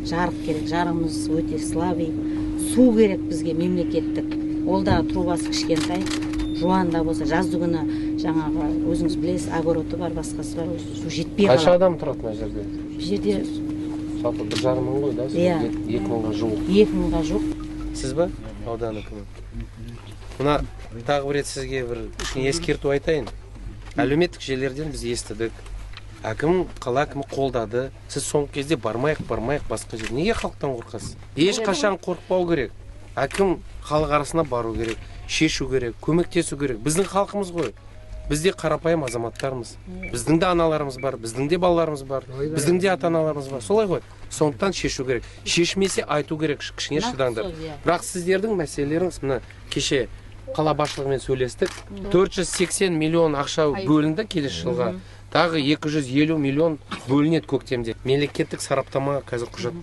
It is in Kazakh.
Жарық керек, жарығымыз өте слабый. Су керек бізге мемлекеттік, ол да трубасы кішкентай, жуан да болса, жазды күні жаңағы, өзіңіз білесіз, огороды бар, басқасы бар, су жетпей Қанша қалады. адам тұрады мына жерде? Бұл жерде Жалпы 1,5 мың ғой да? Иә. 2000-ға жуық. 2000-ға жуық. Сіз ба аудан әкімі? Мына тағы бір рет сізге бір кішкене ескерту айтайын. Әлеуметтік желілерден біз естідік, әкім, қала әкімі қолдады. Сіз соңғы кезде бармайық, бармайық басқа жерге. Неге халықтан қорқасыз? Ешқашан қорықпау керек. Әкім халық арасына бару керек, шешу керек, көмектесу керек. Біздің халқымыз ғой, біз де қарапайым азаматтармыз. Біздің де аналарымыз бар, біздің де балаларымыз бар, біздің де ата аналарымыз бар, солай ғой? Сондықтан шешу керек. Шешмесе, айту керек, кішкене Нақты шыдаңдар. Сол, иә. Бірақ сіздердің мәселелеріңіз, мына кеше қала басшылығымен сөйлестік, 480 миллион ақша бөлінді. Келесі жылға тағы 250 миллион бөлінеді көктемде. Мемлекеттік сараптама қазір құжат